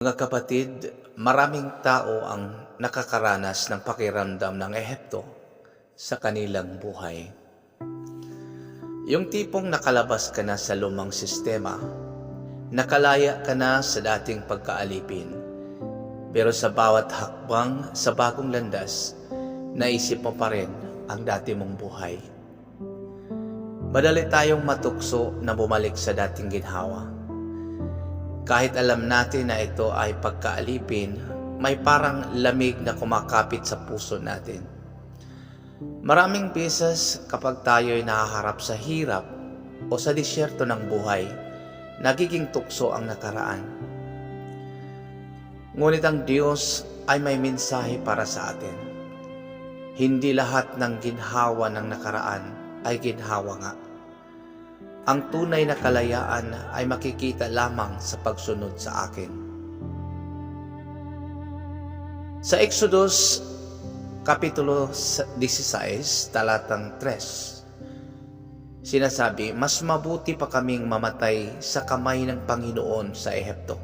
Mga kapatid, maraming tao ang nakakaranas ng pakiramdam ng Ehipto sa kanilang buhay. Yung tipong nakalabas ka na sa lumang sistema, nakalaya ka na sa dating pagkaalipin, pero sa bawat hakbang sa bagong landas, naisip mo pa rin ang dati mong buhay. Madali tayong matukso na bumalik sa dating ginhawa. Kahit alam natin na ito ay pagkaalipin, may parang lamig na kumakapit sa puso natin. Maraming beses, kapag tayo'y nahaharap sa hirap o sa disyerto ng buhay, nagiging tukso ang nakaraan. Ngunit ang Diyos ay may mensahe para sa atin. Hindi lahat ng ginhawa ng nakaraan ay ginhawa nga. Ang tunay na kalayaan ay makikita lamang sa pagsunod sa akin. Sa Exodus Kapitulo 16, talatang 3, sinasabi, "Mas mabuti pa kaming mamatay sa kamay ng Panginoon sa Ehipto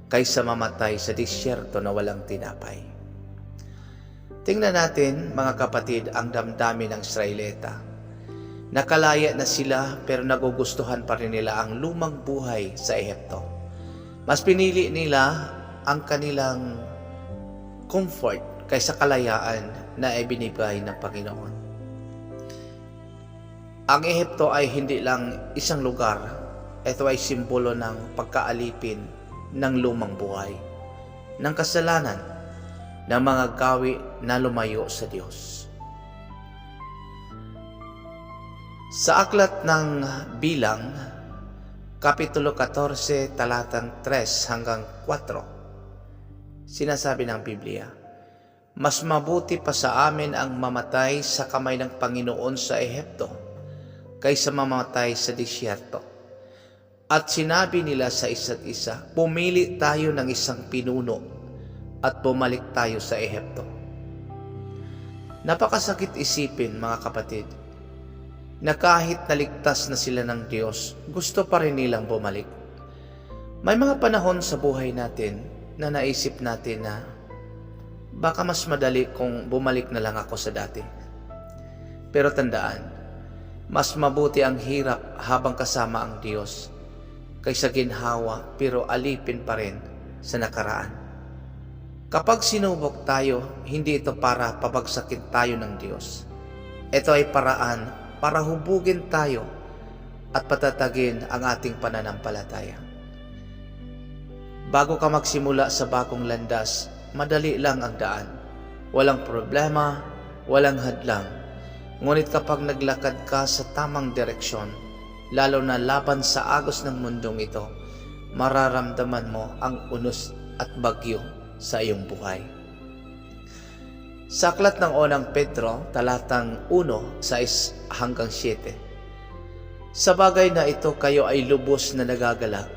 kaysa mamatay sa disyerto na walang tinapay." Tingnan natin, mga kapatid, ang damdamin ng Israelita. Nakalaya na sila, pero nagugustuhan pa rin nila ang lumang buhay sa Ehipto. Mas pinili nila ang kanilang comfort kaysa kalayaan na ibinibigay ng Panginoon. Ang Ehipto ay hindi lang isang lugar, ito ay simbolo ng pagkaalipin ng lumang buhay, ng kasalanan, ng mga gawi na lumayo sa Diyos. Sa aklat ng Bilang, Kapitulo 14, talatang 3 hanggang 4, sinasabi ng Biblia, "Mas mabuti pa sa amin ang mamatay sa kamay ng Panginoon sa Ehipto kaysa mamatay sa disyerto." At sinabi nila sa isa't isa, "Pumili tayo ng isang pinuno at bumalik tayo sa Ehipto." Napakasakit isipin, mga kapatid, na kahit naligtas na sila ng Diyos, gusto pa rin nilang bumalik. May mga panahon sa buhay natin na naisip natin na baka mas madali kung bumalik na lang ako sa dati. Pero tandaan, mas mabuti ang hirap habang kasama ang Diyos kaysa ginhawa pero alipin pa rin sa nakaraan. Kapag sinubok tayo, hindi ito para pabagsakin tayo ng Diyos. Ito ay paraan para hubugin tayo at patatagin ang ating pananampalataya. Bago ka magsimula sa bagong landas, madali lang ang daan. Walang problema, walang hadlang. Ngunit kapag naglakad ka sa tamang direksyon, lalo na laban sa agos ng mundong ito, mararamdaman mo ang unos at bagyo sa iyong buhay. Sa aklat ng Unang Pedro, talatang 1, 6 hanggang 7. "Sa bagay na ito kayo ay lubos na nagagalak.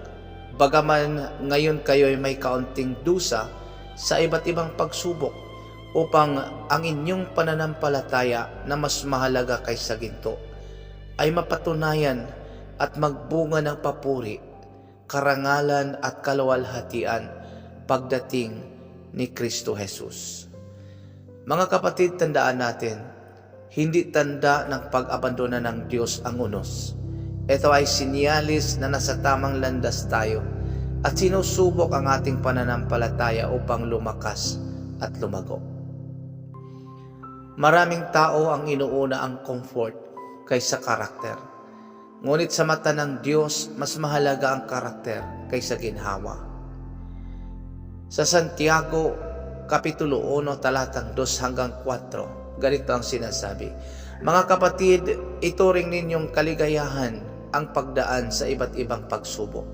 Bagaman ngayon kayo ay may kaunting dusa sa iba't ibang pagsubok, upang ang inyong pananampalataya na mas mahalaga kaysa ginto ay mapatunayan at magbunga ng papuri, karangalan at kaluwalhatian pagdating ni Kristo Jesus." Mga kapatid, tandaan natin, hindi tanda ng pag-abandona ng Diyos ang unos. Ito ay sinyalis na nasa tamang landas tayo at sinusubok ang ating pananampalataya upang lumakas at lumago. Maraming tao ang inuuna ang comfort kaysa karakter. Ngunit sa mata ng Diyos, mas mahalaga ang karakter kaysa ginhawa. Sa Santiago, Kapitulo 1, talatang 2 hanggang 4, ganito ang sinasabi, "Mga kapatid, ituring ninyong kaligayahan ang pagdaan sa iba't ibang pagsubok,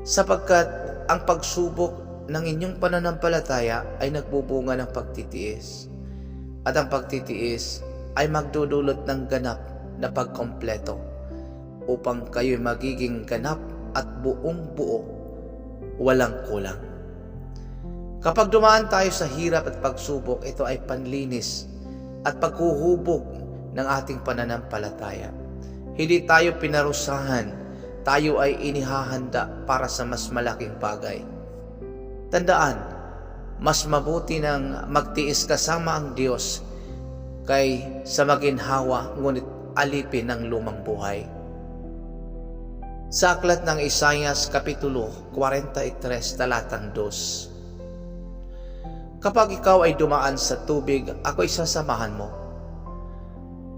sapagkat ang pagsubok ng inyong pananampalataya ay nagbubunga ng pagtitiis. At ang pagtitiis ay magdudulot ng ganap na pagkompleto upang kayo'y magiging ganap at buong buo, walang kulang." Kapag dumaan tayo sa hirap at pagsubok, ito ay panlinis at paghuhubog ng ating pananampalataya. Hindi tayo pinarusahan, tayo ay inihahanda para sa mas malaking bagay. Tandaan, mas mabuti nang magtiis kasama ang Diyos kay sa maginhawa ngunit alipin ng lumang buhay. Sa aklat ng Isayas Kapitulo 43 talatang 2, "Kapag ikaw ay dumaan sa tubig, ako'y sasamahan mo.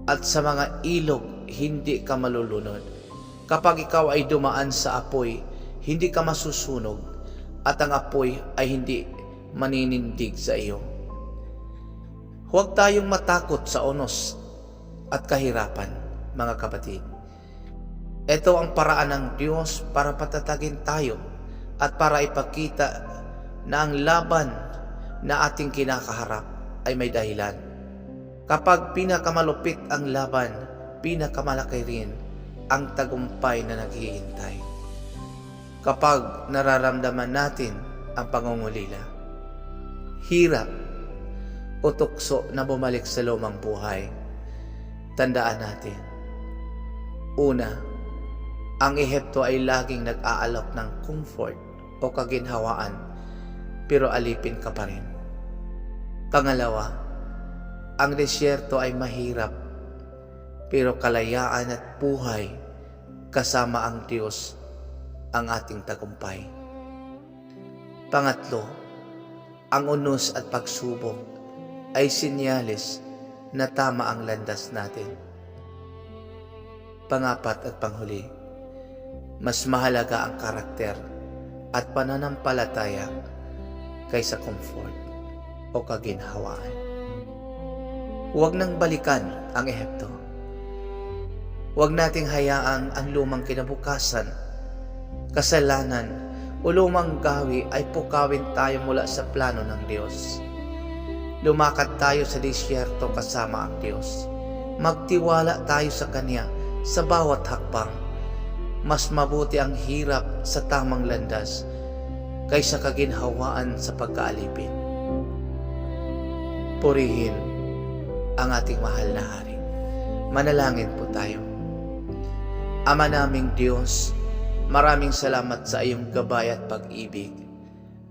At sa mga ilog, hindi ka malulunod. Kapag ikaw ay dumaan sa apoy, hindi ka masusunog, at ang apoy ay hindi maninindig sa iyo." Huwag tayong matakot sa unos at kahirapan, mga kapatid. Ito ang paraan ng Diyos para patatagin tayo at para ipakita na ang laban na ating kinakaharap ay may dahilan. Kapag pinakamalupit ang laban, pinakamalaki rin ang tagumpay na naghihintay. Kapag nararamdaman natin ang pangungulila, hirap o tukso na bumalik sa lumang buhay, tandaan natin. Una, ang Ehipto ay laging nag-aalok ng comfort o kaginhawaan, pero alipin ka pa rin. Pangalawa, ang disyerto ay mahirap, pero kalayaan at buhay kasama ang Diyos ang ating tagumpay. Pangatlo, ang unos at pagsubok ay senyales na tama ang landas natin. Pangapat at panghuli, mas mahalaga ang karakter at pananampalataya kaysa comfort o kaginhawaan. Huwag nang balikan ang Ehipto. Huwag nating hayaang ang lumang kinabukasan, kasalanan o lumang gawi ay pukawin tayo mula sa plano ng Diyos. Lumakad tayo sa disyerto kasama ang Diyos. Magtiwala tayo sa Kanya sa bawat hakbang. Mas mabuti ang hirap sa tamang landas kaysa kaginhawaan sa pagkaalipin. Purihin ang ating mahal na Hari. Manalangin po tayo. Ama naming Diyos, maraming salamat sa iyong gabay at pag-ibig.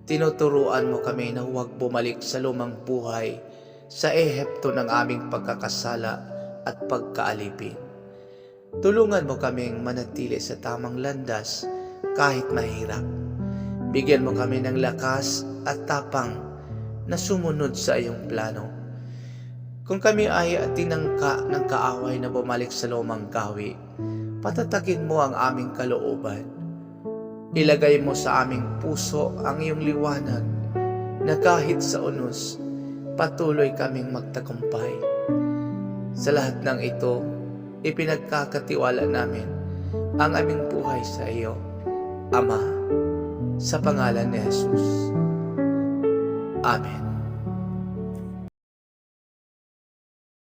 Tinuturuan mo kami na huwag bumalik sa lumang buhay sa Ehipto ng aming pagkakasala at pagkaalipin. Tulungan mo kaming manatili sa tamang landas kahit mahirap. Bigyan mo kami ng lakas at tapang na sumunod sa iyong plano. Kung kami ay tinangka ng kaaway na bumalik sa lumang gawi, patatagin mo ang aming kalooban. Ilagay mo sa aming puso ang iyong liwanag na kahit sa unos, patuloy kaming magtagumpay. Sa lahat ng ito, ipinagkakatiwala namin ang aming buhay sa iyo, Ama, sa pangalan ni Jesus. Amen.